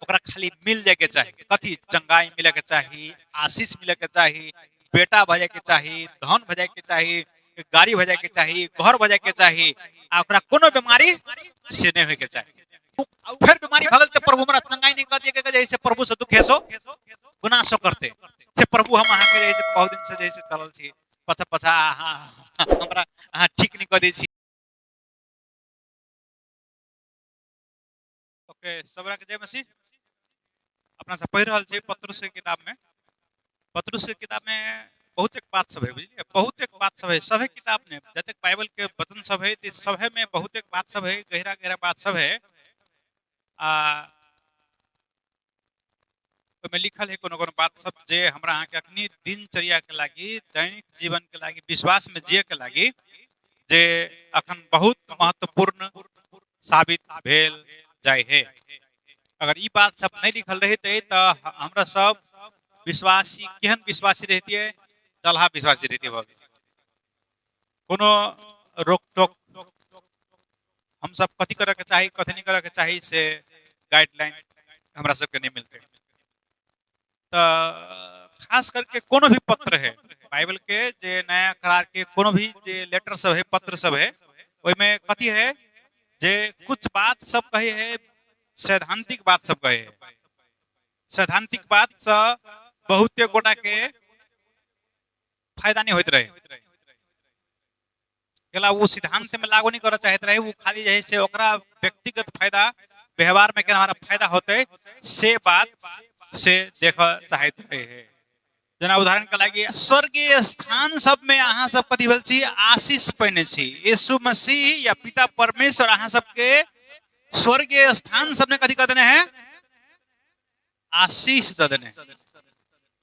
ओकरा खाली मिल जायके चाही। कथी? चंगाई मिलैके चाही, आशीष मिलैके चाही, बेटा भऽ जायके चाही, धन भऽ जायके चाही, गाड़ी भऽ जायके चाही, घर भऽ जायके चाही, आ ओकरा कोनो बीमारी से नहि होयके चाही। फेर बीमारी भऽ गेल तऽ प्रभु हमरा चंगाई नहि कऽ दिए के जे प्रभु से दुखे सो गुनाह करते से प्रभु हम अहाँके जे से बहुत दिन से जे से चलल छी पछा पछा अहाँ हमरा अहाँ ठीक नहि कऽ दै छी। ओके, सब के जय मसीह। अपना सब पढ़ि रहल छी पत्रुस के किताब में। पत्रुस के किताब में बहुत एक बात सब है, बुझलिए, बहुत एक बात सब है। सभे किताब में जतेक बाइबल के वचन सब है ते सभे में बहुत एक बात सब है, गहरा गहरा बात सब है। आ ओहिमे लिखल है कोनो कोनो बात सब जे हमरा अहाँके अखनी दिनचर्या के लागी, दैनिक जीवन के लागी, विश्वास में जिए के लागी जे अखन बहुत महत्वपूर्ण साबित भेल जाय है। अगर ई बात सब नहीं लिखल रहते तो हमरा सब विश्वासी केहन विश्वासी रहतियै, डलहा विश्वासी रहतियै। भऽ गेल कोनो रोक टोक, हम सब कथी करऽ के चाही कथी नहीं करऽ के चाही से गाइडलाइन हमरा सबके नहीं मिलते। तऽ खास करके कोनो भी पत्र है बाइबल के, जे नया करार के कोनो भी जे लेटर सब है, पत्र सब है, ओहिमे कथी है जे कुछ बात सब कहे है, सैद्धांतिक बात सब कहे है। सैद्धांतिक बात से बहुते गोटा के फायदा नहीं होइत रहे, केला वो सिद्धांत में लागू नहीं करऽ चाहैत रहे। वो खाली जे है से ओकरा व्यक्तिगत फायदा, व्यवहार में केना हमरा फायदा होते से बात से देखऽ चाहैत रहे है। जेना उदाहरण के लागी स्वर्गीय स्थान सब में अहाँ सब कथी भेल छी, आशीष पैने छी। यीशु मसीह या पिता परमेश्वर अहाँ सबके स्वर्गीय स्थान सब में कथी कह देने है, आशीष दऽ देने।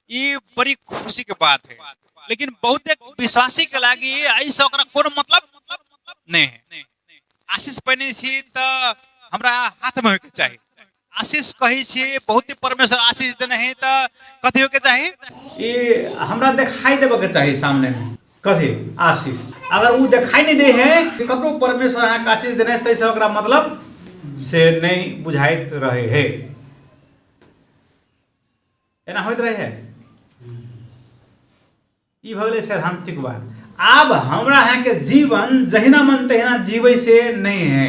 ई बड़ी खुशी के बात है, लेकिन बहुत एक विश्वासी के लागी एहिसँ ओकरा कोनो मतलब नहीं है। आशीष पैने छी तऽ हमरा हाथ में होइके चाही। आशीष कहै छी बहुत ही परमेश्वर आशीष देने है तऽ कथी होइके चाही, ई हमरा देखाई देबऽ के चाही सामने में कथी आशीष। अगर वो देखाई नहीं दे है कतौ परमेश्वर अहाँके आशीष देने है, ताहिसँ ओकरा मतलब से नहीं बुझाइत रहे है। एना होइत रहे है। ई भऽ गेलै सैद्धांतिक बात। आब हमरा अहाँके जीवन जहिना मन तहिना जीबै से नहीं है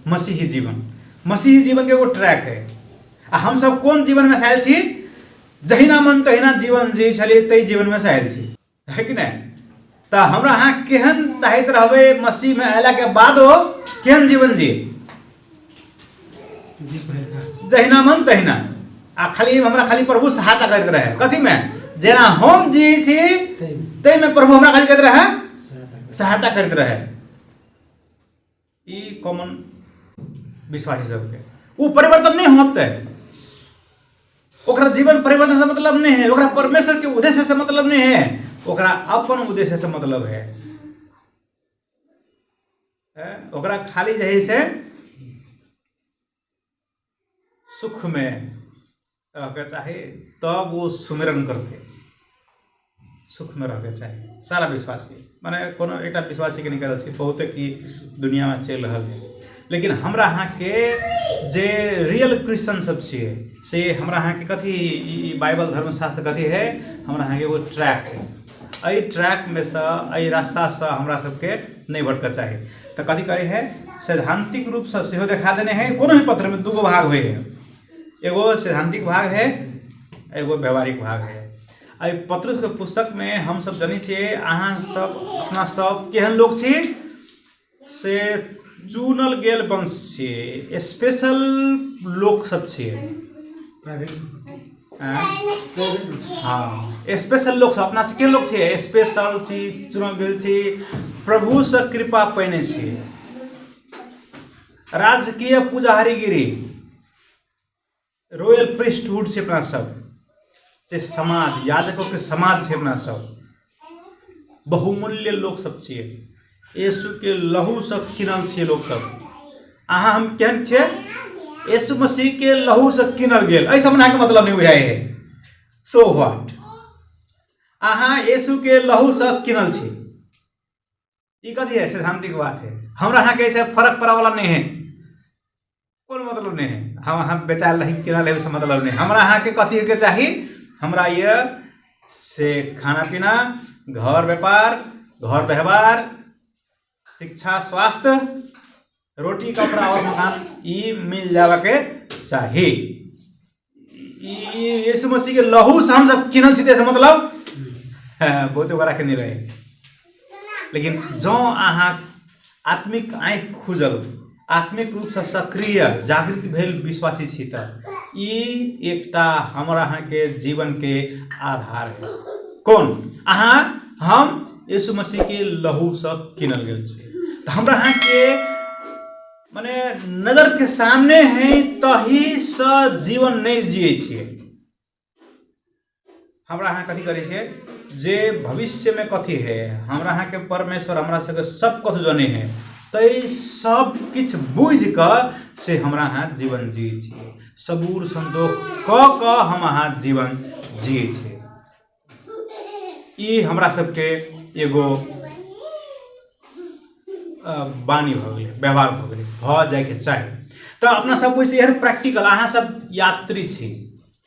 मसीही जीवन। मसीही जीवन के एगो ट्रैक है, आ हमसब कोन जीवन में आयल छी, जहिना मन तहिना जीवन जी छलियै ताहि जीवन में से आयल छी, है कि नहीं। तऽ हमरा अहाँ केहन चाहैत रहबै मसीह में अयला के बादो केहन जीवन जी, जहिना मन तहिना, आ खाली हमरा खाली प्रभु सहायता करैत रहे कथी में, जेना हम जी छी ताहिमे प्रभु हमरा खाली करैत रहे सहायता करैत रहे। ई कॉमन विश्वासी सबके वो परिवर्तन नहीं होते, ओकरा जीवन परिवर्तन से मतलब नहीं है, ओकरा परमेश्वर के उद्देश्य से मतलब नहीं है, ओकरा अपन उद्देश्य से मतलब है। ओकरा खाली जे है से सुख में रहके चाही तब वो सुमिरन करते, सुख में रहके चाही सारा विश्वासी। माने कोनो एकटा विश्वासी के निकलल छै बहुते की दुनिया में चलि रहल है, लेकिन हमरा अहाँके जे रियल क्रिश्चियन सब छियै से हमरा अहाँके कथी ई बाइबल धर्मशास्त्र कथी है, हमरा अहाँके एगो ट्रैक है, एहि ट्रैकमे सँ एहि रास्तासँ हमरा सबके नहि भटकऽ चाही। तऽ कथी करै है, सैद्धांतिक रूपसँ सेहो देखा देने है। कोनो भी पत्रमे दूगो भाग होइ है, एगो सैद्धांतिक भाग है, एगो व्यवहारिक भाग है। एहि पत्रुसके पुस्तकमे हमसब जनै छियै अहाँ सब अपना सब केहन लोक छी, से चुनल गेल वंश छियै, स्पेशल लोक सब छियै। हाँ, स्पेशल लोक सब अपना सबके लोक छियै, स्पेशल छी, चुनल गेल छी, प्रभुसँ कृपा पैने छी, राजकीय पुजारीगिरी, रॉयल प्रिस्टहुड छै अपना सब, से समाज, याजकों के समाज छै अपना सब, बहुमूल्य लोक सब छियै, यीशु के लहू से किनल छियै लोक सब। अहाँ हम केहन छियै, यीशु मसीह के लहू से किनल गेल, एहि सब अहाँके मतलब नहीं बुझाइ है। सो what, अहाँ यीशु के लहू से किनल छी, ई कथी है, सैद्धांतिक बात है। हमरा अहाँके ऐसे फर्क पड़े वाला नहीं है। कोनो मतलब नहि है। हम अहाँ बेचायल रही केना लेबै से मतलब नहि। हमरा अहाँके कथी होइके चाही? हमरा ये से खाना पीना, घर व्यापार, घर व्यवहार, शिक्षा, स्वास्थ्य, रोटी, कपड़ा और मकान ई मिल जाबके चाही। ई यीशु मसीह के लहू से हम सब किनल छी, से मतलब बहुत बड़ा के नहीं रहे। लेकिन जँ अहाँ आत्मिक आँखि खुजल, आत्मिक रूपसँ सक्रिय जागृत भेल विश्वासी छी तऽ ई एकटा हमर अहाँके जीवनके आधार है। कोन अहाँ हम यीशु मसीह के लहूसँ किनल गेल छी, तऽ हमरा अहाँके मने नजर के सामने है तहीसँ जीवन नहि जियै छियै। हमरा अहाँ कथी करै छियै जे भविष्यमे कथी है, हमरा अहाँके परमेश्वर हमरा सबके सब कथी जने है, तै सब किछु बुझि कऽ से हमरा अहाँ जीवन जियै छियै। सबूर संतोख कऽ कऽ हम अहाँ जीवन जियै छियै। ई हमरा सबके एगो वाणी भऽ गेलै, व्यवहार भऽ गेलै, भऽ जाइके चाही। तऽ अपना सब ओहिसँ एहन प्रैक्टिकल, अहाँ सब यात्री छी,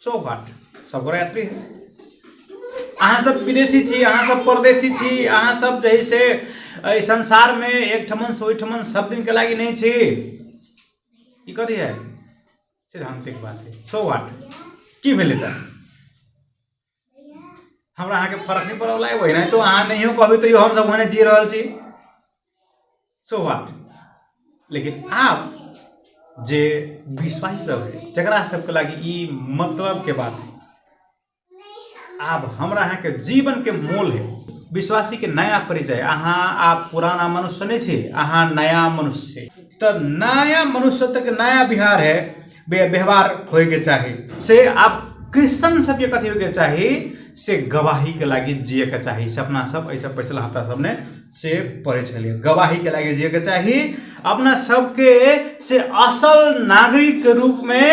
सो what, सब गोरा यात्री है। अहाँ सब विदेशी छी, अहाँ सब परदेशी छी, अहाँ सब जे है से एहि संसारमे एक ठमन से ओहि ठमन सब दिनके लागि नहि छी। ई कथी है? सिद्धांतिक बात है। सो what, की भेलै तऽ हमरा अहाँके फरक नहि पड़ल है। ओहिना तो अहाँ नहियो कहबै तैयो हमसब ओहने जी रहल छी। सो what, लेकिन आब जे विश्वासी सब है, जकरा सबके लागि ई मतलब के बात है, आब हमरा अहाँके जीवन के मोल है। विश्वासी के नया परिचय, अहाँ आब पुराना मनुष्य नहीं छी, अहाँ नया मनुष्य छी। तऽ नया मनुष्य तक नया बिहार है, व्यवहार होइके चाही। से आब क्रिश्चियन सबके कथी होइके चाही? से गवाहीके लागि जियके चाही। से अपना सब एहिसँ पछिला हफ्ता सबने से पढ़ै छलियै, गवाहीके लागि जियके चाही अपना सबके, से असल नागरिकके रूपमे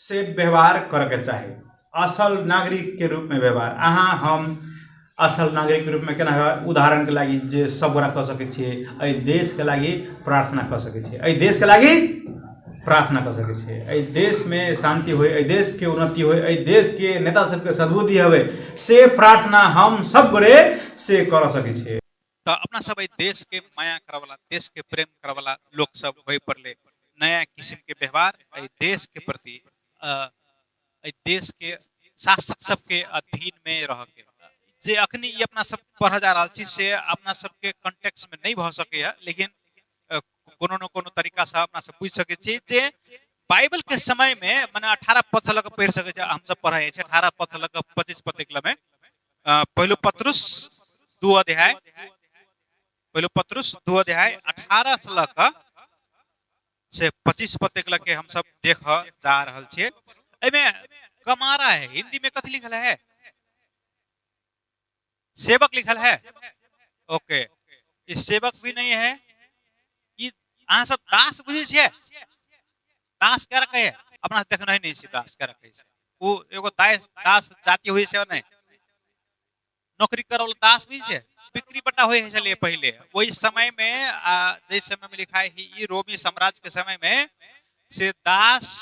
से व्यवहार करके चाही। असल नागरिकके रूपमे व्यवहार, अहाँ हम असल नागरिकके रूपमे केना व्यवहार? उदाहरणके लागि जे सब गोरा कऽ सकै छियै, एहि देशके लागि प्रार्थना कऽ सकै छियै, एहि देशके लागि प्रार्थना कऽ सकै छियै, एहि देशमे शान्ति होइ, एहि देशके उन्नति होइ, एहि देशके नेता सबके सद्बुद्धि होबै, से प्रार्थना हम सब गोरे से करऽ सकै छियै। तऽ अपना सब एहि देशके माया करऽवला, देशके प्रेम करऽवला लोक सब होइ पड़लै। नया किसिमके व्यवहार एहि देशके प्रति, एहि देशके शासक सबके अधीनमे रहके जे अखनी ई अपना सब पढ़ऽ जा रहल छी से अपना सबके कंटेक्समे नहि भऽ सकैए, लेकिन कोनो ने कोनो तरीकासँ अपना सब बुझि सकै छी जे बाइबल के समय में मने 18 पद से लऽ कऽ पढ़ि सकै छी। हमसब पढ़ै छी 18 पद से लऽ कऽ 25 पद तक में। पहिलो पत्रुस 2 अध्याय, पहिलो पत्रुस 2 अध्याय 18 से लऽ कऽ से 25 पद तक लऽ के हमसब देख जा रहल छियै। एहिमे कमारा है, हिंदी में कथी लिखल है? सेवक लिखल है। ओके, ई सेवक भी नहीं है। ई अहाँ सब दास बुझै छियै? दास के रखे है? अपना देखने नहीं छी दास के रखे छै। ओ एगो दास, दास जाति होइ छै नहि, नौकरी करल दास भी छै, बिक्री बट्टा होइ छलै पहिले ओहि समय में। आ जै समय में लिखा है ई रोमी साम्राज्य के समय में से दास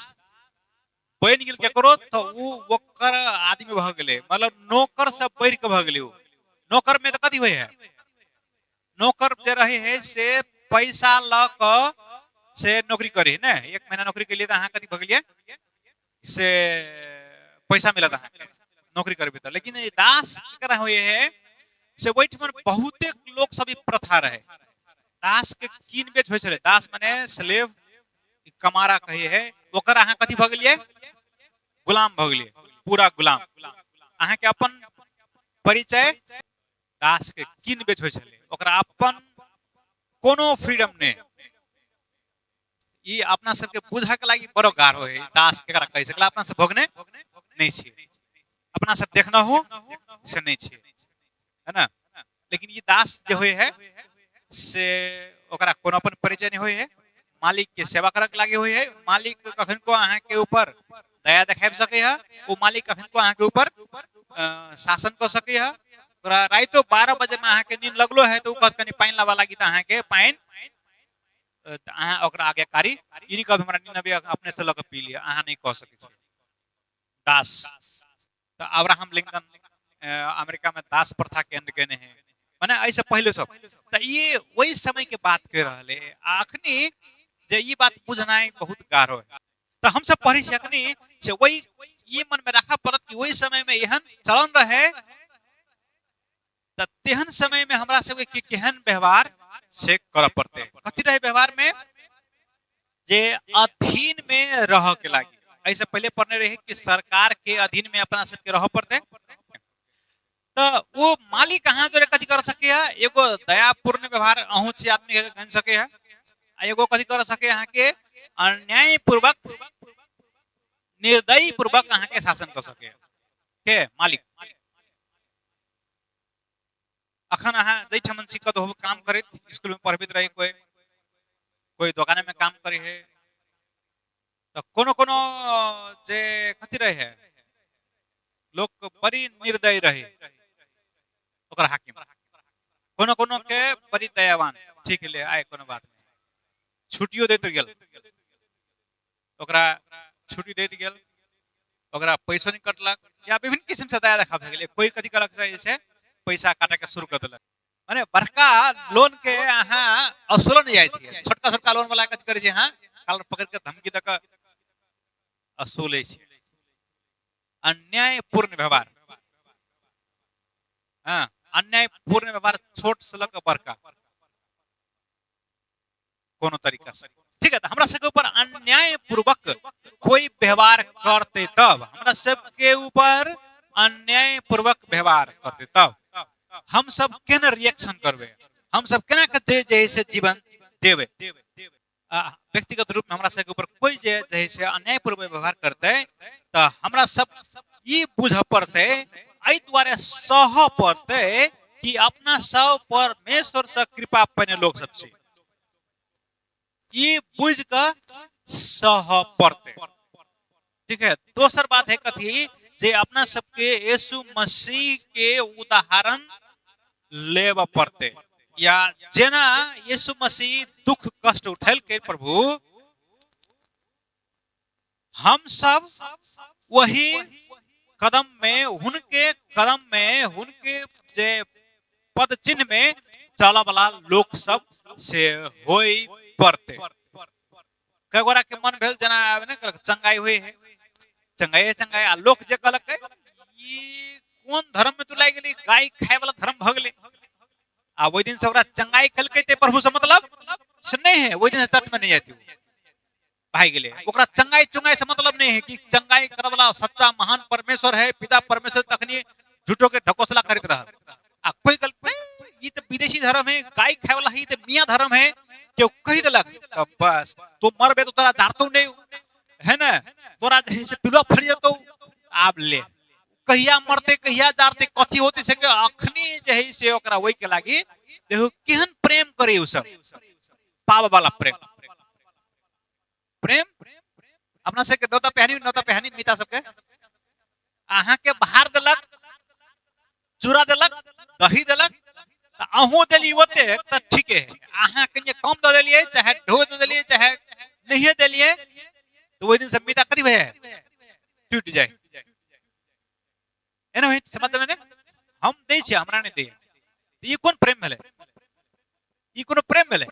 बनि गेल केकरो तऽ उ ओकर आदमी भऽ गेलै, मतलब नौकर सब बढ़ि कऽ भऽ गेलै। उ नौकर में तऽ कथी होइ है? नौकर जे रहे है से पैसा लऽ कऽ से नौकरी करे ने। एक महीना नौकरी केलियै तऽ अहाँ कथी भऽ गेलियै? से पैसा मिलत अहाँके नौकरी करबै तऽ। लेकिन ई दास केकरा होइ है से ओहिठमन बहुते लोक सब ई प्रथा रहे, दास के कीन बेच होइ छलै। दास मने स्लेव, कमारा कहे है, ओकर अहाँ कथी भऽ गेलियै? गुलाम भऽ गेलियै, पूरा गुलाम। अहाँके अपन परिचय दास के कीन बेच होइ छलै, ओकरा अपन कोनो फ्रीडम नहि। ई अपना सबके बुझऽ के लागि बड़ो गाढ़ होइ है, दास केकरा कहै छै, अपना सब भोगने नहि छियै, अपना सब देखना हो से नहि छियै, है ना? लेकिन ई दास जे होइ है से ओकरा कोनो अपन परिचय नहि होइ है, मालिक के सेवा करऽ के लागि होइ है। मालिक कखन को अहाँ के ऊपर दया देखाबि सकै है, ओ मालिक कखन को अहाँ के ऊपर शासन कऽ सकै है। ओकरा राइतो 12 बजे में अहाँ के नींद लगलो है तो ओ कहत कनि पानि लाबऽ लागि, तऽ अहाँ के पानि तऽ अहाँ ओकरा आज्ञाकारी ई नहि कहब हमरा नींद अबैया अपने से लऽ कऽ पी लिअ, अहाँ नहि कऽ सकै छी। दास तऽ अब्राहम लिंकन अमेरिका में दास प्रथा के एंड केने है, माने एहिसँ पहिले सब। तऽ ई ओहि समय के बात कहि रहल है। आ अखनी जे ई बात बुझनाइ बहुत गाढ़ो है। तऽ हमसब पढ़ै छी अखनी से ओहि ई मन में राखऽ पड़त कि ओहि समय में एहन चलन रहे, तऽ तेहन समय में हमरा सबके के केहन व्यवहार से करऽ पड़तै। कथी रहे व्यवहार में? जे अधीन में रह के लागी। एहिसँ पहिले पढ़ने रही कि सरकार के अधीन में अपना सबके रहऽ पड़तै। तऽ ओ मालिक अहाँ जोरे कथी कर सकैया? एगो दयापूर्ण व्यवहार अहूँ छी आदमी के गनि सकैया, आ एगो कथी कर सकैया? अहाँके अन्यायपूर्वक निर्दयी पूर्वक अहाँके शासन कर सकैया के मालिक। अखन अहाँ जाहिठाम छी कतहु काम करैत, स्कूल में पढ़बैत रही, कोई कोई दोकान में काम करे है, तऽ कोनो कोनो जे कथी रहे है लोक बड़ी निर्दयी रहे ओकर हाकिम, कोनो कोनो के बड़ी दयावान, ठीक ले आए कोनो बात नहीं, छुट्टियो दैत गेल, ओकरा छुट्टी दैत गेल, ओकरा पैसो नहीं कटलक, या विभिन्न किस्म से दया देखा गेलै। कोई कथी करक से पैसा काटे के शुरू कर देलक, माने बड़का लोन के अहाँ असुलो नहीं जाइ छियै, छोटका छोटका लोन वाला कथी करै छै अहाँ कालर पकड़ के धमकी दऽ कऽ असुलै छै। अन्यायपूर्ण व्यवहार, हाँ अन्यायपूर्ण व्यवहार छोट से लऽ कऽ बड़का कोनो तरीका से, ठीक है। तऽ हमरा सबके ऊपर अन्याय पूर्वक कोई व्यवहार करते तब हमरा सबके ऊपर अन्याय पूर्वक व्यवहार करते तब हम सब केना रिएक्शन करबे, हम सब केना के जे से जीवन देबे। व्यक्तिगत रूप में हमरा सबके ऊपर कोई जे से अन्याय पूर्वक व्यवहार करते तऽ हमरा सब ई बुझ पड़ते, एहि दुआरे सह पड़ते कि अपना सब परमेश्वर से कृपा पाने लोग सब छी, ई बुझ के सह पड़ते, ठीक है। दोसर बात है कथी जे अपना सबके यीशु मसीह के उदाहरण लेब पड़ते, या जेना यीशु मसीह दुख कष्ट उठेलकै प्रभु, हम सब वही कदम में, हुनके कदम में, हुनके जे पद चिन्ह में चलऽ वाला लोक सब से होई पड़ते। कई गोरा के मन भेल जेना आब ने कहलक चंगाई हुई है, चंगाई चंगाई, आ लोक जे कहलक ई कोन धर्म में तू लागि गेली, गाय खाय वाला धर्म भऽ गेलै। आ ओहि दिन से ओकरा चंगाई खेलकै ते प्रभु से मतलब से नहीं है, ओहि दिन से चर्च में नहीं जाती भाग गेलै। ओकरा चंगाई चुंगाई से मतलब नहीं है कि चंगाई करे वाला सच्चा महान परमेश्वर है पिता परमेश्वर, तखनी झूठो के ढकोसला करैत रहल। आ कोई कहलक नहीं, ई तऽ विदेशी धर्म है, गाय खाय वाला है, ई तऽ मियाँ धर्म है, केओ कहि देलक तऽ बस तू मरबे तो तोरा जारतौ नहीं है ना, तोरा जे है से पिलुआ फरि जेतौ। आब ले कहिया मरते कहिया जारते कथी होते से के अखनी जे है से ओकरा ओहि के लागी देखो केहन प्रेम करे उ सब, पाव वाला प्रेम। प्रेम अपना सबके नौता पहनी, नौता पहनी मिता सबके अहाँ के बाहर देलक, चूड़ा देलक, दही देलक, तऽ अहूँ देली ओते तऽ ठीके है। अहाँ कनिये कम दऽ देलियै, चाहे ढो दऽ देलियै, चाहे नहिये देलियै, तऽ ओहि दिन से मिता कथी भए टूटि जाय। एना होइ समझ में ने, हम दै छियै हमरा नहि दैया, तऽ ई कोन प्रेम भेलै? ई कोनो प्रेम भेलै?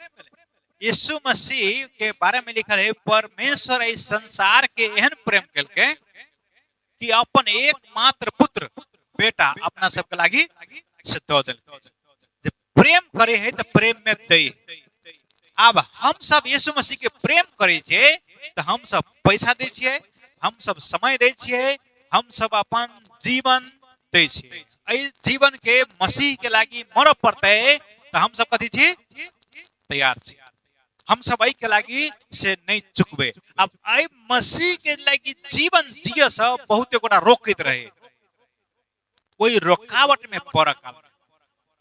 यीशु मसीह के बारे में लिखल है परमेश्वर एहि संसार के एहन प्रेम केलकै कि अपन एकमात्र पुत्र बेटा अपना सबके लागी से दऽ देलकै। जे प्रेम करे है तऽ प्रेम में दै। आब हम सब यीशु मसीह के प्रेम करे छियै तऽ हम सब पैसा दै छियै, हम सब समय दै छियै, हम सब अपन जीवन दै छियै। एहि जीवन के मसीह के लागी मरऽ पड़तै तऽ हम सब कथी छी? तैयार छी। हम सब एहि के लागी से नहीं चुकबै। अब एहि मसीह के लागी जीवन जिय से बहुत गोटा रोकैत रहे, ओहि रुकावट में पड़ऽ काल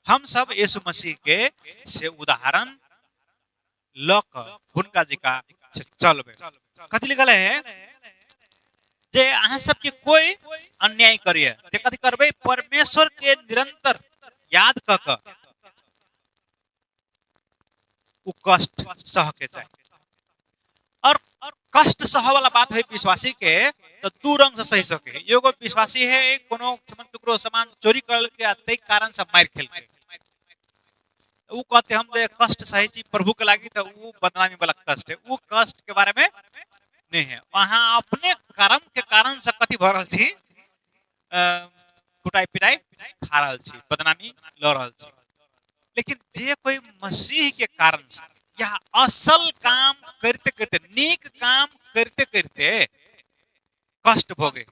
हम सब यीशु मसीह के से उदाहरण लऽ कऽ हुनका जकाँ से चलबै। कथी लिखल है जे अहाँ सबके कोई अन्याय करिए ते कथी करबै? परमेश्वर के निरंतर याद कऽ कऽ ओ कष्ट सह के चाही। और कष्ट सह वाला बात है विश्वासी के तो दू रंग से सही सके। एगो विश्वासी है कोनो केकरो सामान चोरी कर के आ ताहि कारण से मारि खेलके, उ कहते हम जे कष्ट सहे छी प्रभु के लागी, तो उ बदनामी वाला कष्ट है, उ कष्ट के बारे में नहीं है। अहाँ अपने कर्म के कारण से कथी भऽ रहल छी, कुटाई पिटाई खा रहल छी, बदनामी लऽ रहल छी। लेकिन जे कोई मसीह के कारण से या असल काम करते करते, नीक काम करते करते कष्ट भोगे,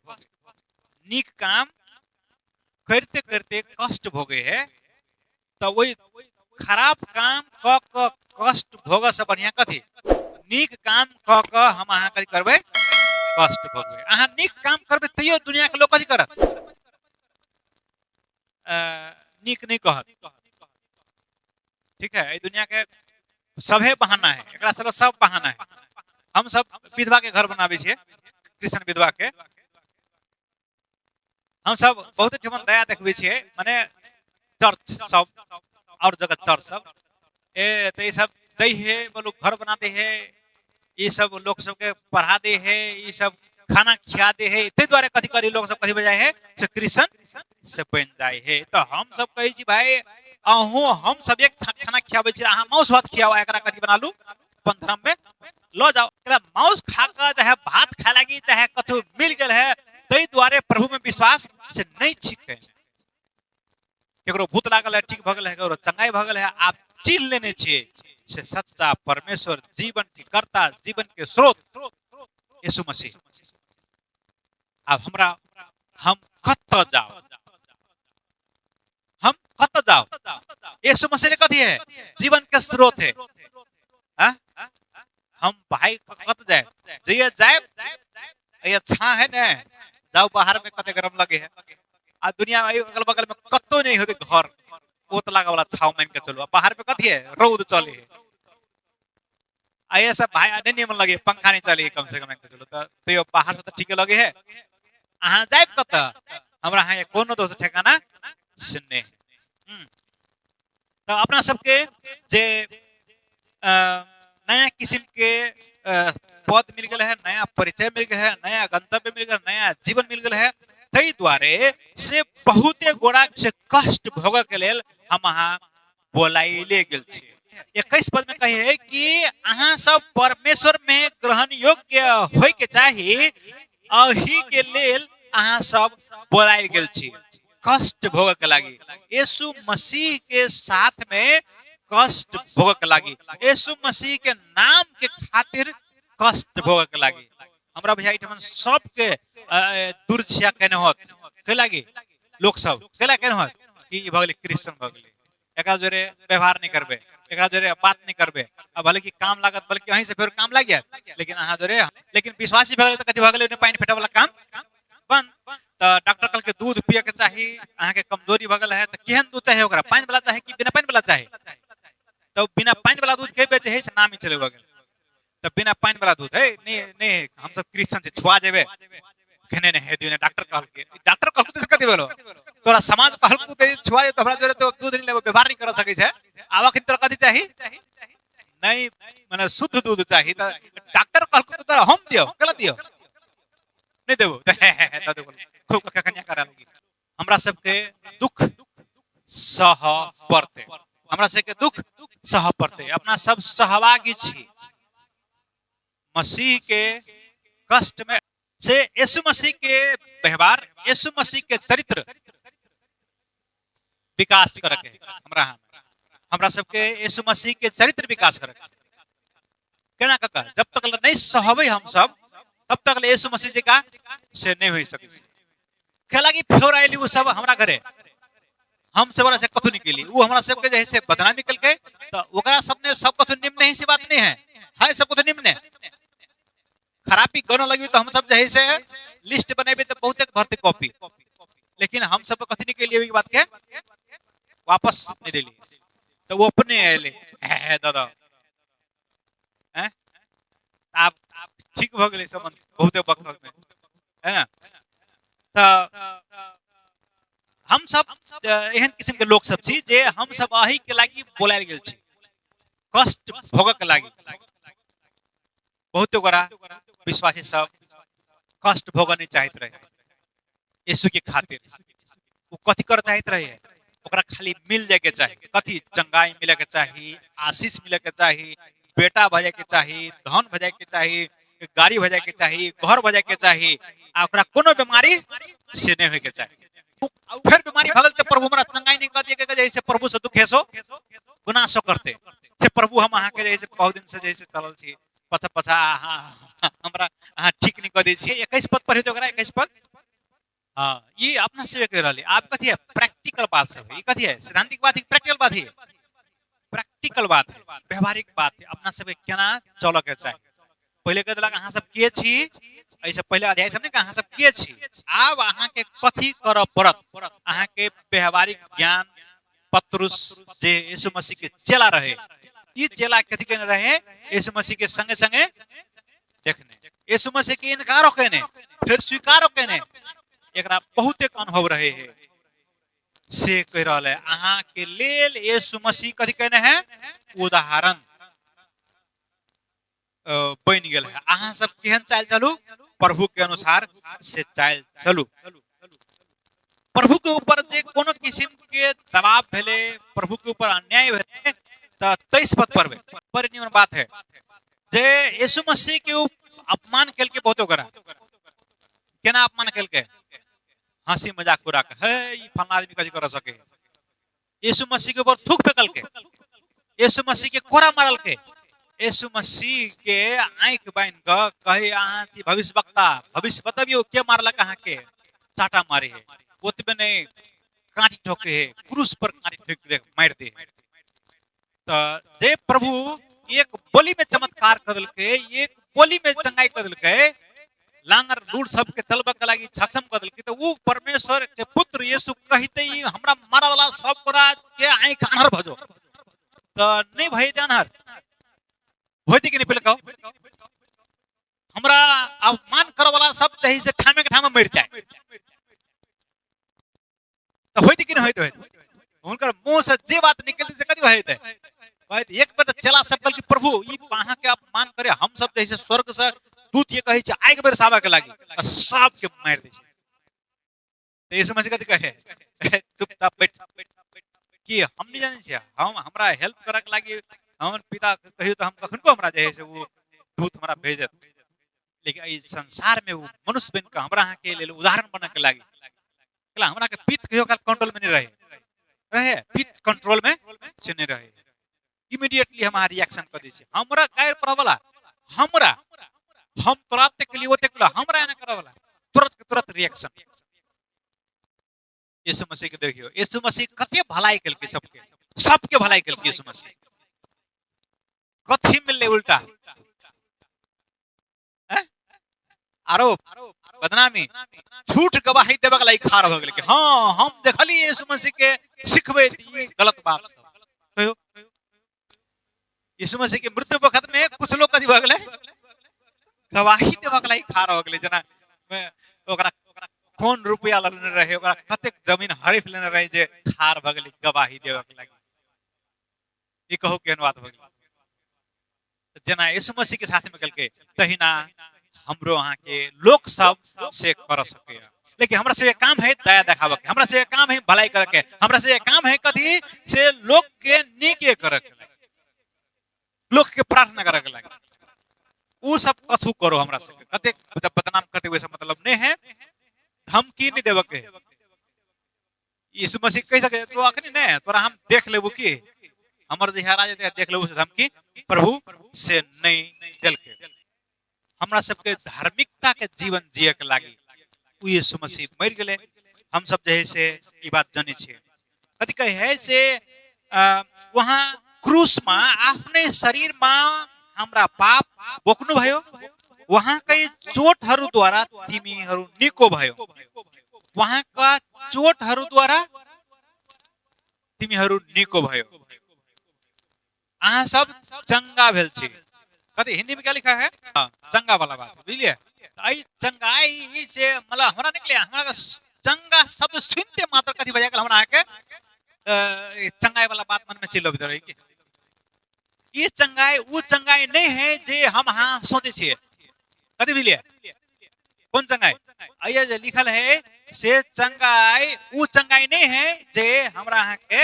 नीक काम करते करते कष्ट भोगे है, तो वही खराब काम क क कष्ट भोग से बढ़िया कथी, नीक काम क क हम अहाँ कथी करबै, कष्ट भोगबै। अहाँ नीक काम करबै तैयो दुनिया के लोग कथी करत, नीक नहीं कहत। ठीक है, एहि दुनिया के सभे बहाना है, एकरा सब सब बहाना है। हम सब विधवा के घर बनाबै छियै, कृष्ण विधवा के हम सब बहुत ठमन दया देखबै छियै, माने चर्च सब और जगह चर्च सब ए तो ये सब दै है, बोलो घर बना दे है, ये सब लोग सबके पढ़ा दे है, ये सब खाना खिया दे है, ताहि दुआरे कथी करी लोग सब कथी बजाय है से क्रिश्चियन से बन जाय है। तो हम सब कहै छी भाई अहूँ हम सब एक खाना खियाबै छी, अहाँ माउस भात खियाओ, एकरा कथी बना लू अपन धर्म में लऽ जाओ। एकरा माउस खा कऽ चाहे भात खाए लागी चाहे कतहु मिल गेल है, ताहि दुआरे प्रभु में विश्वास से नहीं छिकै। केकरो भूत लागल है ठीक भऽ गेल है, केकरो चंगाई भऽ गेल है, आप चिन्ह लेने छियै से सच्चा परमेश्वर जीवन के कर्ता, जीवन के स्रोत यीशु मसीह। आब हमरा हम कतऽ जाउ, हम कतऽ जाउ? यीशु मसीह कथी है? जीवन के स्रोत है। हाँ? हम भाई कत जाए? जइए जाए ये छा है ने, जाओ बाहर में कते गरम लगे है, आ दुनिया में अगल बगल में कतो नहीं होते घर, ओ तो लागा वाला छाव मान के चलो, बाहर में कथी है रौद चले है, आ ये सब भाई नहीं निमन लगे, पंखा नहीं चले कम से कम मान के चलो, तो यो बाहर से तो ठीक लगे है। अहाँ जाए कत? हमरा अहाँ कोनो दोसर ठिकाना से नहीं। तो अपना सबके जे नया किस्म के पद मिल गए है, नया परिचय मिल गया है, नया गंतव्य मिल गया, नया जीवन मिल गया है, ताहि दुआरे से बहुते गोरा से कष्ट भोगऽ के लेल हम अहाँ बोलाइले गेल छी। 21 पद में कहे है कि अहाँ सब परमेश्वर में ग्रहण योग्य होय के चाही, अही के लेल अहाँ सब बोलाइल गेल छी कष्ट भोगऽ के लागी, यीशु मसीह के साथ में कष्ट भोगऽ के लागी, यीशु मसीह के नाम के खातिर कष्ट भोगऽ के लागी। हमरा भैया एहिठाम सबके दुर्छिया केने होत के लागी, लोक सब केला केने होत कि ई भऽ गेलै क्रिश्चियन भऽ गेलै, एकरा जोरे व्यवहार नहीं करबे, एकरा जोरे बात नहीं करबे, अब भले कि काम लागत, बल्कि अहीं से फेर काम लागि जायत, लेकिन अहाँ जोरे, लेकिन विश्वासी भऽ गेलै तऽ कथी भऽ गेलै, ओहिमे पानि फेटऽ वाला काम बंद। तऽ डॉक्टर कहलकै दूध पियऽ के चाही, अहाँके कमजोरी भऽ गेल है, तऽ केहन दूध चाही ओकरा, पानि वाला चाही कि बिना पानि वाला चाही? तऽ बिना पानि वाला दूध के बेचे है से नाम ही चले भऽ गेल। तऽ बिना पानि वाला दूध है नहीं, नहीं हम सब क्रिश्चियन छी, छुआ जेबे खेने नहीं है दिने, डॉक्टर कहलकै, डॉक्टर कहलकै तऽ कथी भेलो, तोरा समाज कहलकै तऽ छुआ जे, तऽ हमरा जोरे तो दूध नहीं लेबो, व्यवहार नहीं कर सकै छै, आब अखन तोरा कथी चाही? नहीं माने शुद्ध दूध चाही। तऽ डॉक्टर कहलकै तऽ तोरा हम दियौ, केला दियौ? नहीं देबो। तऽ हे, हे, हे, तऽ देबो। खूब कऽ कनिया करा लगी। हमरा सबके दुख सह पड़तै, हमरा सबके दुख सह पड़तै, अपना सब सहभागी छी मसीह के कष्ट में। से यीशु मसीह के व्यवहार, यीशु मसीह के चरित्र विकास करके हमरा हमरा सबके यीशु मसीह के चरित्र विकास करके केना कऽ कऽ जब तक नहीं सहबै हम सब तब तक ले यीशु मसीह जी का से नहीं हो सकै छै। खेला कि फेर आयली ओ सब हमरा घरे, हम सब से कथू निकली, वो हमरा सबके जे है से बदनामी केलकै, तऽ ओकरा सबने सब कथू निम्न ही से बात नहीं है, है सब कथू निम्न खराबी गन लगी तो हम सब जे है से लिस्ट बनेबे तो बहुते भरते कॉपी, लेकिन हम सब कथी निकलिए ई बात के वापस नहीं देली, तो वो अपने आयले हे दादा हैं आप ठीक भ गेलै संबंध बहुते वक्त में है ना। तो हम सब एहन किस्म के लोग सब छी जे हम सब अही के लागी बोलायल गेल छी कष्ट भोगक लागि बहुते गोरा विश्वासी सब कष्ट भोगऽ नहि चाहैत रहे यीशु के खातिर। ओ कथी करऽ चाहैत रहे? ओकरा खाली मिल जाय के चाही। कथी? चंगाई मिले के चाही, आशीष मिले के चाही, बेटा भऽ जाय के चाही, धन भऽ जाय के चाही, गाड़ी भऽ जाय के चाही, घर भऽ जाय के चाही, आ ओकरा कोनो बीमारी से नहि होय के चाही। फेर बीमारी भऽ गेल तऽ प्रभु हमरा चंगाई नहि कऽ दिए के से प्रभु से दुखेसो गुनासो करते से प्रभु हम अहाँके जे बहुत दिन से जे चलल छी पछा पछा अहाँ हमरा अहाँ ठीक नहि कऽ दै छियै। 21 पद पढ़ियौ तऽ ओकरा 21 पद। हाँ, ई अपना सेवे कहि रहल। आब कथी है? प्रैक्टिकल बात सब है। ई कथी है? सैद्धांतिक बात है, प्रैक्टिकल बात है? प्रैक्टिकल बात है, व्यवहारिक बात है। अपना सबके केना चलऽ के चाही। पहिले कह देलक अहाँ सब के छी, एहिसँ पहिले अध्याय सब ने अहाँ सब के छी। आब अहाँके कथी करऽ पड़त? अहाँके व्यवहारिक ज्ञान। पत्रुस जे यीशु मसीह के चेला रहे, ई चेला कथी केने रहे? यीशु मसीह के संगे संगे देखने, यीशु मसीह के इनकारो केने, फिर स्वीकारो केने, एकरा बहुत एक अनुभव रहे है। से कह रहल है अहाँ के लेल यीशु मसीह कथी केने है? उदाहरण बनि गेल है। अहाँ सब केहन चालि चलू? प्रभु के अनुसार से चालि चलू। प्रभु के ऊपर जे कोनो किस्म के दबाव भेले, प्रभु के ऊपर अन्याय भेले, तऽ 23 पद पढ़बै। बड़ निमन बात है जे यीशु मसीह के अपमान केलकै बहुतो गोरा। केना अपमान केलकै? हंसी मजाक उड़ा के, हे ई फलना आदमी कथी कर सके। यीशु मसीह के ऊपर थूक फेंकलकै, यीशु मसीह के कोड़ा मारलकै, यीशु मसीह के आँखि बान्हि कऽ कहे अहाँ छी भविष्यवक्ता, भविष्य बतबियौ के मारलक अहाँके? चाटा मारे है, ओतबे नहि काँटी ठोके है, क्रूस पर काँटी ठोकि दे मारि दे। तऽ जे प्रभु एक बोली में चमत्कार कर देलकै, एक बोली में चंगाई कर देलकै, लांगर लूर सबके चलबऽ के लागि सक्षम कर देलकै, तऽ उ परमेश्वर के पुत्र यीशु कहिते ई हमरा मारऽ वाला सब गोरा के आँखि अन्हर भऽ जो, तऽ नहि भऽ जेतै अन्हर? होइतै कि नहि? पहिले कहू। हमरा अपमान करऽ वाला सब जही से ठामे के ठामे मरि जाय, तऽ होइत कि नहि होइत? होइत। हुनकर मुंह से जे बात निकलते से कथी होइत? होइत। एक बेर तऽ चेला सब कहलकै प्रभु ई अहाँ के अपमान करे, हम सब जे स्वर्ग से दूत ये कहै छै आगि बरसाबऽ के लागी आ सबके मारि दै छै। तऽ यीशु मसीह कथी कहे? चुपचाप बैठ। कि हम नहि जानै छियै? हम हमरा हेल्प करऽ के लागी हमर पिता कहियो तऽ हम कखनको हमरा जे है से ओ दूत हमरा भेज देत, लेकिन एहि संसार में वो मनुष्य बन के हमरा अहाँ के लेल उदाहरण बनऽ के लागी। हमरा के पित्त कहियो काल कंट्रोल में नहीं रहे, रहे पित्त कंट्रोल में से नहीं रहे, इमीडिएटली हम अहाँ रिएक्शन कर दै छियै। हमरा गारि पड़ऽ वाला, हमरा हम तुरंत के लिए ओते के हमरा एना करऽ वाला, तुरंत के तुरंत रिएक्शन। यीशु मसीह के देखियो, यीशु मसीह कते भलाई केलकै सबके, सबके भलाई केलकै यीशु मसीह। कथी मिललै उल्टा? आरोप, बदनामी, झूठ गवाही देबऽ के लागि खाड़ भऽ गेलै कि हाँ हम देखलियै यीशु मसीह के सिखबै, ई गलत बात सब। कहियो यीशु मसीह के मृत्यु वक्त में कुछ लोग कथी भऽ गेलै? गवाही देबऽ के लागि खाड़ भऽ गेलै। जेना ओकरा कोन रुपया लेने रहे, ओकरा कतेक जमीन हड़प लेने रहे जे खाड़ भऽ गेलै गवाही देबऽ के लागि। ई कहू केहन बात भऽ गेलै? जेना यीशु मसीह के साथ में केलकै तहिना हमरो अहाँ के लोक सब से कर सके। लेकिन हमरा से काम है दया देखाबऽ के, हमरा से काम है भलाई करे के, हमरा से काम है कथी से लोक के नीके करे के, लोक के प्रार्थना करे के लागी। उ सब कथू करो हमरा से कतेक बदनाम करते हुए मतलब नहीं है, धमकी नहीं देबऽ के। यीशु मसीह कहि सके तो अखनी नहीं तोरा हम देख लेबू की हमर जे हेरा जेतै देख लेबू, से धमकी प्रभु से नहीं देलकै। हमरा सबके धार्मिकता के जीवन जिए के लागी उ यीशु मसीह मरि गेलै। हम सब जे है से ई बात जानै छियै। कथी कहै है से वहाँ क्रूसमा आफ्नै शरीरमा हाम्रा पाप बोक्नु भयो, उहाँकै चोटहरूद्वारा तिमीहरू निको भयो। उहाँका चोटहरूद्वारा तिमीहरू निको भयो, अहाँ सब चंगा भेल छी। कथी हिंदी में क्या लिखा है? हाँ, चंगा वाला बात बुझलिए। एहि चंगाई से मतलब हमरा निकले, हमरा चंगा शब्द सुनते मात्र कथी भऽ गेल हमरा अहाँके चंगाई वाला बात मन में चलि अबैत रहै कि ई चंगाई ओ चंगाई नहि है जे हम अहाँ सोचै छियै। कथी बुझलियै? कोन चंगाई? अइये जे लिखल है से चंगाई ओ चंगाई नहि है जे हमरा अहाँके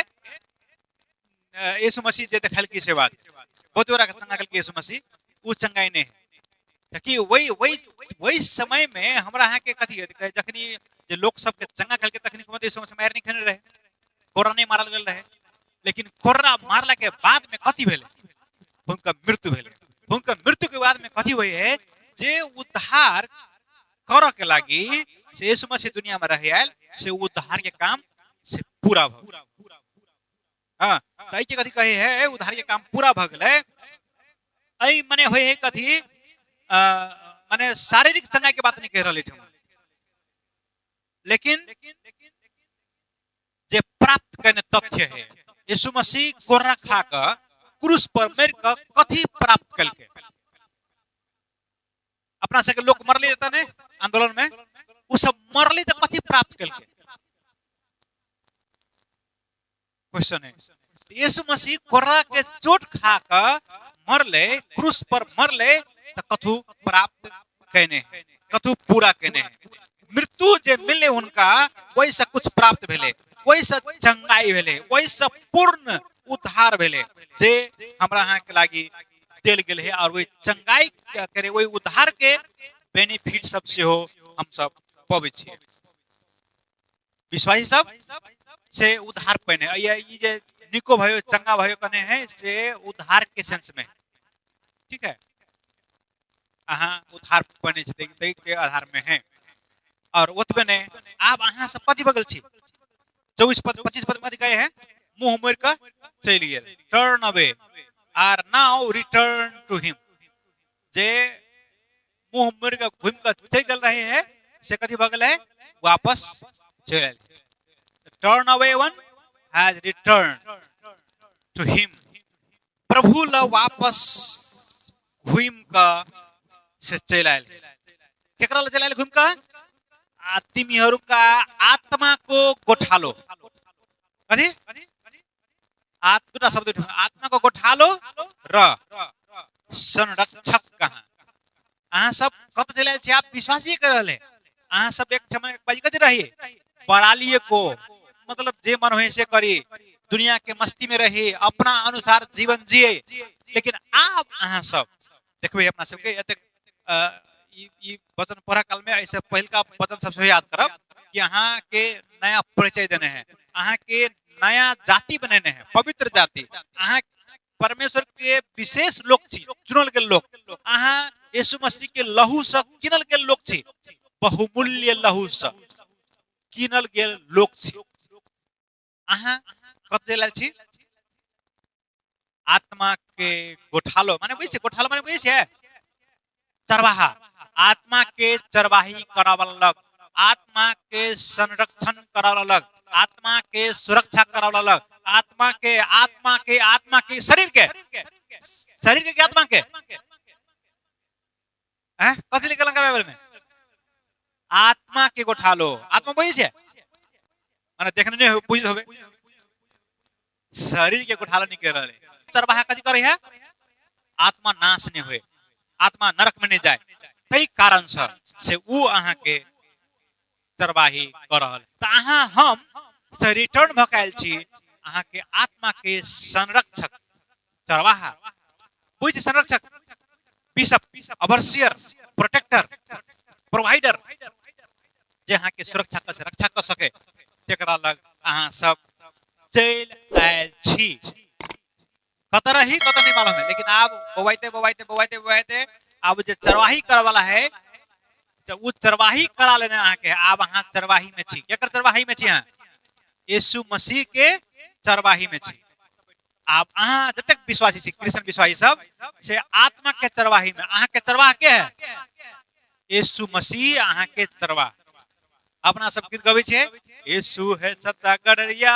यीशु मसीह जे देखेलकै से बात, बहुत गोरा के चंगा केलकै यीशु मसीह, ओ चंगाई नहि है। तऽ की वही वही वही समय में हमरा अहाँके कथी है, जखनी जे लोक सबके चंगा केलकै तखनी कोनो यीशु मसीह मारि नहि खेने रहै, कोर्रा नहि मारल गेल रहै, लेकिन कोर्रा मारला के बाद में कथी भेलै? हुनकर मृत्यु भेलै। हुनकर मृत्यु के बाद में कथी होइ है जे उद्धार करऽ के लागी से यीशु मसीह दुनिया में रह आयल, से उद्धार के काम से पूरा भऽ गेल। हाँ, तऽ एहिके कथी कहै है, उद्धार के काम पूरा भऽ गेलै। एहि मने होइ है कथी, मने शारीरिक चंगाई के बात नहीं कह रहल एहिठाम, लेकिन जे प्राप्त करने तथ्य है, यीशु मसीह कोर्रा खा कऽ क्रूस पर मरि कऽ कथी प्राप्त केलकै? अपना सबके लोक मरले रहता ने आंदोलन में, ओ सब मरले तऽ कथी प्राप्त केलकै? क्वेश्चन है। यीशु मसीह कोर्रा के चोट खा कऽ मरले, क्रूस पर मरले, तऽ कथू प्राप्त केने है, कथू पूरा केने है। मृत्यु जे मिलले हुनका, ओहिसँ कुछ प्राप्त भेलै, ओहिसँ चंगाई भेलै, ओहिसँ पूर्ण उद्धार भेलै जे हमरा अहाँके लागी देल गेल है। और ओहि चंगाई करे ओहि उद्धार के बेनिफिट सब सेहो हमसब पबै छियै। विश्वासी सब से उद्धार पैने ई जे निको भयो चंगा भयो कने है से उद्धार के सेंस में, ठीक है, अहाँ उद्धार पैने छी ताहि के आधार में है। और ओतबे नहीं, आब अहाँ सब कथी बगल छी? 24 पद 25 पद कथी कहे है? मुंह मोड़ कऽ चलि गेल, turn away are now return to him. जे मुंह मोड़ कऽ घूमि कऽ चलि गेल रहे है से कथी भऽ गेलै? वापस चलि आयल। Turn away one has return to him. प्रभु ल वापस घूमि कऽ से चलि आयल। केकरा ल चलि आयल घूमि कऽ? आ तिमीहरूका आत्माको गोठालो। कथी? दूटा शब्द, आत्माको गोठालो र संरक्षक कहाँ। अहाँ सब कत चलि आयल छी? आप विश्वासी कर रहले। अहाँ सब एक समय बाजी कथी रही? परालिए को, मतलब जे मन होय से करी, दुनिया के मस्ती में रही, अपना अनुसार जीवन जिए। लेकिन आब अहाँ सब देखबै अपना सबके एतेक ई वचन पढ़ऽ काल में ऐसे पहिलका वचन सबसे याद करब कि अहाँ के नया परिचय देने है, अहाँ के नया जाति बनेने है, पवित्र जाति, अहाँ परमेश्वर के विशेष लोक छी, चुनल गेल लोक, अहाँ यीशु मसीह के लहू से किनल गेल लोक छी, बहुमूल्य लहू से किनल गेल लोक छी। अहाँ कतऽ लेल छी? आत्मा के गोठालो माने बुझै छियै? गोठालो माने बुझै छियै? चरवाहा। आत्मा के चरवाही करावल लग, आत्मा के संरक्षण करावल लग, आत्मा के सुरक्षा करावल लग, आत्मा के, आत्मा के, आत्मा के, शरीर के, शरीर के, आत्मा के हैं कथी लिखल है बाइबल में? आत्मा के गोठालो। आत्मा बुझै छियै? माने देखने नहीं बुझ होबे। शरीर के गोठालो नहीं कर रहे। चरवाहा कथी करे है? आत्मा नाश नहीं हुए, आत्मा नरक में नहीं जाए, ताहि कारण से उ अहाँ के चरवाही कर रहल। तऽ अहाँ हम से रिटर्न भऽ के आयल छी अहाँ के आत्मा के संरक्षक चरवाहा, बुझ संरक्षक, बिशप, ओवरसियर, प्रोटेक्टर, प्रोवाइडर, जे अहाँ के सुरक्षा कऽ रक्षा कऽ सके, तेकरा लग अहाँ सब चलि आयल छी। कतऽ रही कतऽ नहीं मालूम है, लेकिन आब बौआइते बौआइते बौआइते बौआइते आब जे चरवाही करऽ वाला है, उ चरवाही करा लेने अहाँके। आब अहाँ चरवाही में छी। केकर चरवाही में छी अहाँ? यीशु मसीह के चरवाही में छी। आब अहाँ जतेक विश्वासी छी, क्रिश्चियन विश्वासी सब, से आत्मा के चरवाही में। अहाँ के चरवाह के है? यीशु मसीह अहाँ के चरवाह। अपना सब गीत गबै छियै, यीशु है सच्चा गडरिया,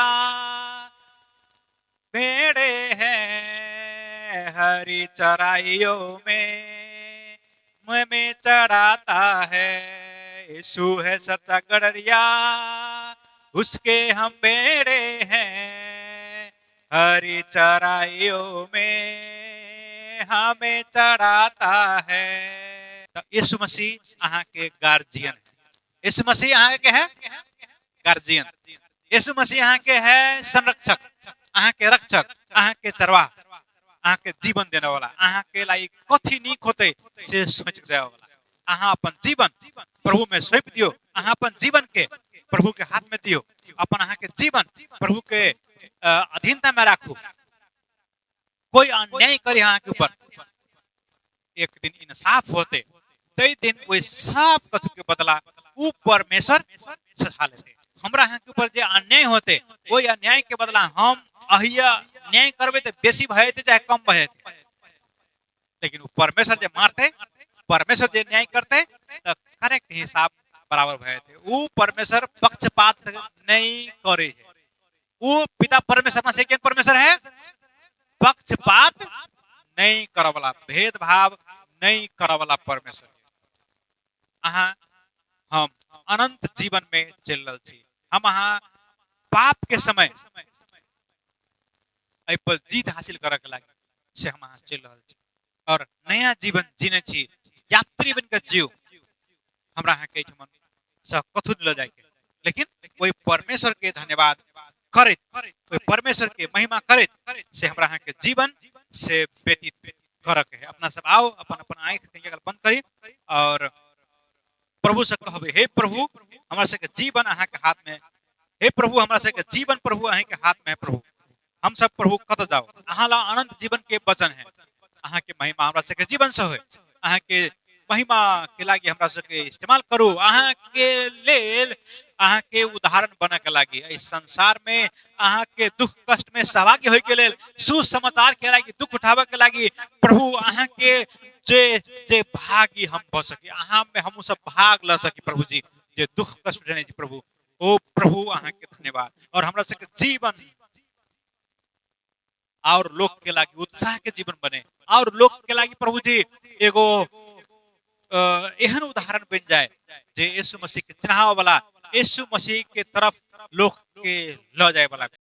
भेड़े हैं हरी चराइयों में, मैं चराता है, यीशु है सच्चा गडरिया, उसके हम भेड़े हैं हरी चराइयों में। हमें चढ़ाता है। तऽ यीशु मसीह अहाँके गार्जियन है। यीशु मसीह अहाँके है गार्जियन। यीशु मसीह अहाँके है संरक्षक, अहाँके रक्षक, अहाँके चरवाह, अहाँके जीवन देने वाला, अहाँके लागि कथी नीक होते से सोच देने वाला। अहाँ अपन जीवन प्रभु में सौंप दियौ, अहाँ अपन जीवन के प्रभु के हाथ में दियौ, अपन अहाँके जीवन प्रभु के अधीनता में राखू। कोई अन्याय करे अहाँके ऊपर, एक दिन इंसाफ होते, तै दिन ओहि सब कथु के बदला उ परमेश्वर सधा लेते। हमरा अहाँके ऊपर जे अन्याय होते ओहि अन्याय के बदला हम अहिया न्याय करबै तऽ बेसी भए जेतै चाहे कम भए जेतै, लेकिन उ परमेश्वर जे मारते, परमेश्वर जे न्याय करते तऽ करेक्ट हिसाब बराबर भए जेतै। उ परमेश्वर पक्षपात नहीं करे है। उ पिता परमेश्वर में से केहन परमेश्वर है? पक्षपात नहीं करऽ वाला, भेदभाव नहीं करऽ वाला परमेश्वर। अहाँ हम अनंत जीवन में चलि रहल छी। हम अहाँ पाप के समय एहि पर जीत हासिल करऽ के लागि से हम अहाँ चलि रहल छी और नया जीवन जीने छी। यात्री बन के जियो, हमरा अहाँके एहिठमन से कथु नहि लऽ जायके, लेकिन ओहि परमेश्वर के धन्यवाद करैत, ओहि परमेश्वर के महिमा करैत से हमरा अहाँके जीवन से व्यतीत करऽ के है। अपना सब आओ, अपन अपन आँखि कनिक बंद करी और प्रभु से कहबै, हे प्रभु हमरा सबके जीवन अहाँके हाथ में, हे प्रभु हमरा सबके जीवन प्रभु अहाँके हाथ में है। प्रभु हम सब प्रभु कतऽ जाओ, अहाँ ला अनंत जीवन के वचन है। अहाँके महिमा हमरा सबके जीवन से होय, अहाँके महिमा के लागि हमरा सबके इस्तेमाल करू, अहाँके लेल अहाँके उदाहरण बने के लागि, एहि संसार में अहाँके दुख कष्ट में सहभागी होय के लेल, सुसमाचार के लागि दुख उठाबे के लागि प्रभु अहाँके जे जे भागी हम भऽ सकी, अहाँ में हमहूँ सब भाग लऽ सकी प्रभु जी, जे दुख कष्ट उठेने छी प्रभु। ओ प्रभु अहाँके धन्यवाद। और हमरा सबके जीवन और लोक के लागि उत्साह के जीवन बने, और लोक के लागि प्रभु जी एगो एहन उदाहरण बन जाए जे यीशु मसीह के चिन्हाव वाला, यीशु मसीह के तरफ लोक के ल जाए वाला।